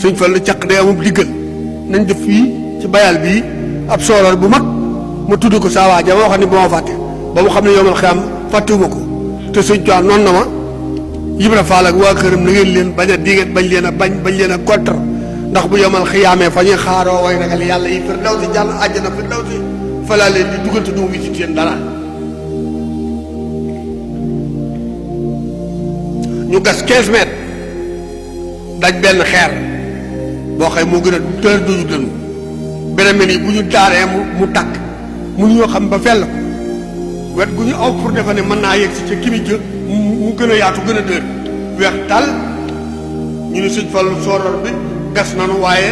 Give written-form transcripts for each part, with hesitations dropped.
sëñ Fallu caq day amub diggal nañ def fii ci bayal bii ab sooroor bu mag ma tudd ko saa waaja ma wax ni ba ma fàtte ba mu xam ne yomal xiyam fàttewuma ko te sëñ Tuubaa noonu na ma Ibra Faal ak waa këram na ngeen leen bañ a diget bañ leen a bañ leen a contre ndax bu yomal xiyaamee fa ñuy xaaroo way ragal yàlla yi firdawsi jàll àjjana firdawsi fa laa leen di dugal te du ma wisit yéen dara ñu gas 15 mètres daj benn xeer boo xëy moo gën a tër duñu dënnu beneen mel ni bu ñu daaree mu takk mënuñoo xam ba fell ko wet gu ñu aw pour defa ne mën naa yegg si ca kimi jë mu gën a yaatu gën a dër weex tal ñu ne sëñ Fallu sooroor bi gas nanu waaye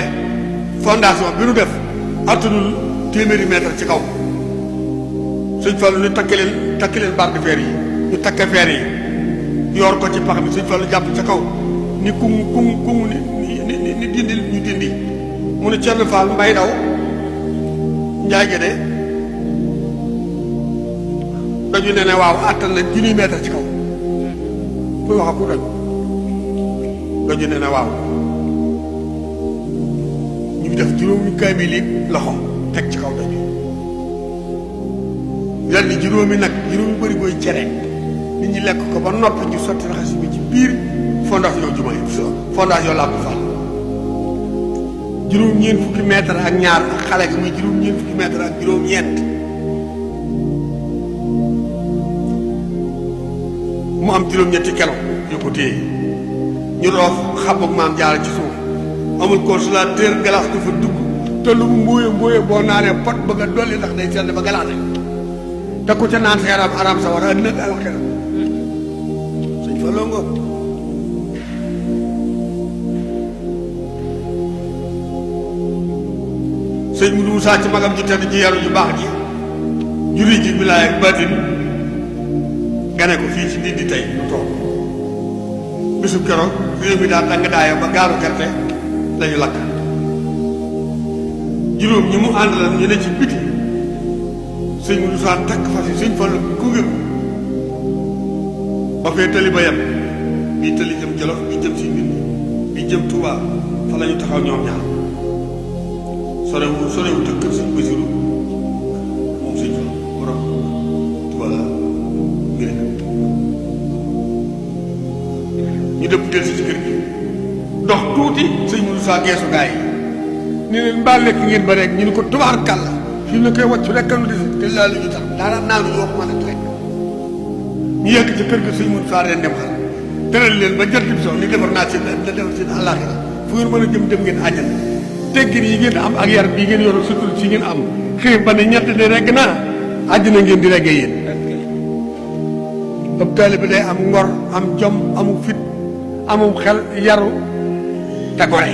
fondation bi nu def attanul téeméeri mètre ci kaw sëñ Fallu ni takk leen barre de fer yi ñu takke fer yi yor ko ci pax bi sëñ Fallu jàpp ca kaw ni kungu ni dindi ñu dindi mu ne Cerno Fall mbay daw njaay ge de dañu ne waaw attan na 10 mètres ci kaw muy wax ku dañu ne waaw ñu def juróomi kaamil yi loxo teg ci kaw dañu yal ni juróomi bëri booy cere nit ñi lekk ko ba noppi ñu sotti raxas bi ci biir fondation juma yi fondation Lamp Fall juróom-ñeent fukki mètre ak ñaar ak xale gi muy juróom-ñeent fukki mètre ak juróom-ñeent mu am juróom-ñetti kelo yu ko téye ñu roof xam ak maam jaara ci suuf amul consolateur glace du fa dugg te lu mu mbóoye boo naanee pot bëgg a dolli ndax day sedd ba galaate te ku ca naan sa yaram aram sa war a nëg alaxira sëñ fa loo ngoog sëñ Mudu Musaa ci magam ju tedd ji yaru ju baax ji juri ji bilaay ak baatin gane ko fii ci nit di tey lu toog bisub keroog réew mi daal danga daaya ba gaalu gerte lañu lakk juróom ñi mu àndalan ñu ne ci biti sëñ Mudu Musaa takk fas yi sëñ Fallu gunge ko ba fee tëli ba yem bii tëli jëm Jolof bii jëm si mbir bii jëm Tuubaa fa la ñu taxaw ñoom ñaar sorewu tëkk kër sëñ Basiru moom sëñ Fallu borom Tuubaa ngir ñu dëpp del si ci kër gi dox tuuti sëñ Mudu Musaa geesu gaa yi ni leen mbaa lekk ngeen ba rek ñu ne ko tubaar kàlla fi mu ne koy wàccu rek nu desi te laa lu ñu tax daana naa lu yoo mën a rek ñu yegg ci kër gi sëñ Mudu Musaa leen dem xal tëral leen ba jant bi sox ni defar naa seen da defar seen àllaaxira fu ngeen mën a jëm ngeen àjjana teggin yi ngeen am ak yar bii ngeen yor sutul si ngeen am xiif ba ne ñett ne regg naa àjjana ngeen di reggee yéen ab taalibe day am ngor am jom amu fit amum xel yaru te gore